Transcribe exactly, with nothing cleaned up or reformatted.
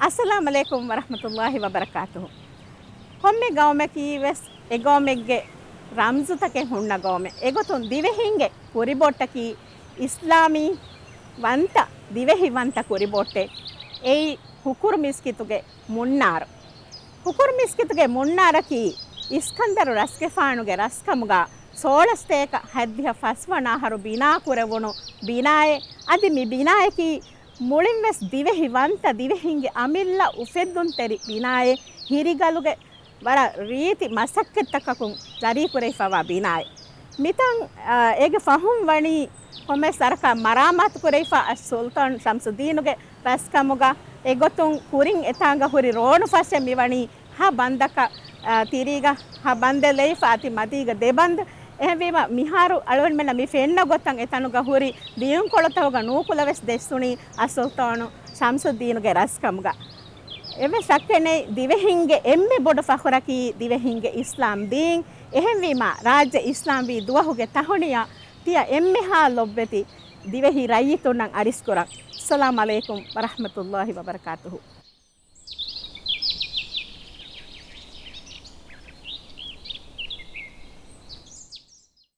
އައްސަލާމް ޢަލައިކުމް ވަރަޙްމަތުﷲި ވަބަރަކާތުހު. ކޮންމެ ގައުމަކީ ވެސް އެ ގައުމެއްގެ ރަމްޒުތަކެއް ހުންނަ ގައުމެއް. އެގޮތުން ދިވެހިންގެ ކުރިބޮއްޓަކީ އިސްލާމީ ވަންތަ، ދިވެހި ވަންތަ ކުރިބޮއްޓެއް. އެއީ ހުކުރު މިސްކިތުގެ މުންނާރު. ހުކުރު މިސްކިތުގެ މުންނާރަކީ އިސްކަންދަރު ރަސްގެފާނުގެ ރަސްކަމުގަ ސޯޅަސް ސަތޭކަ ހަތްދިހަ ފަސް ވަނަ އަހަރު ބިނާ ކުރެވުނު ބިނާއެއް. އަދި މި ބިނާއަކީ މުޅިން ވެސް ދިވެހި ވަންތަ، ދިވެހިންގެ އަމިއްލަ އުފެއްދުންތެރި ބިނާއެއް. ހިރިގަލުގެ ވަރަށް ރީތި މަސައްކަތްތަކަކުން ޖަރީކުރެވިފައިވާ ބިނާއެއް. މިތަން، އާ، އޭގެ ފަހުން ވަނީ ކޮންމެސް ވަރަކަށް މަރާމާތު ކުރެވިފަ އައްސުލްޠާން ޝަމްސުއްދީނުގެ ރަސްކަމުގަ. އެގޮތުން ކުރިން އެތާނގަ ހުރި ރޯނު ފަށެއް މިވަނީ ހަ ބަންދަކަށް، އާ، ތިރީގަ ހަ ބަންދެއް ލެވިފަ އަތި މަތީގަ ދެ ބަންދު. އެހެންވީމަ މިހާރު އަޅުގަނޑުމެންނަށް މި ފެންނަ ގޮތަށް އެތަނުގަ ހުރި ލިޔުންކޮޅުތަކުގަ ނޫކުލަ ވެސް ދެއްސުނީ އައްސުލްޠާނު ޝަމްސުއްދީނުގެ ރަސްކަމުގަ. އެއްވެސް ޝައްކެއް ނެތް، ދިވެހިންގެ އެންމެ ބޮޑު ފަޚުރަކީ ދިވެހިންގެ އިސްލާމް ދީން. އެހެންވީމާ، ރާއްޖެ އިސްލާމްވީ ދުވަހުގެ ތަހުނިޔާ ތިޔަ އެންމެހާ ލޮބުވެތި ދިވެހި ރައްޔިތުންނަށް އަރިސްކުރަން. އައްސަލާމް ޢަލައިކުމް ވަރަޙްމަތުﷲި ވަބަރަކާތުހު.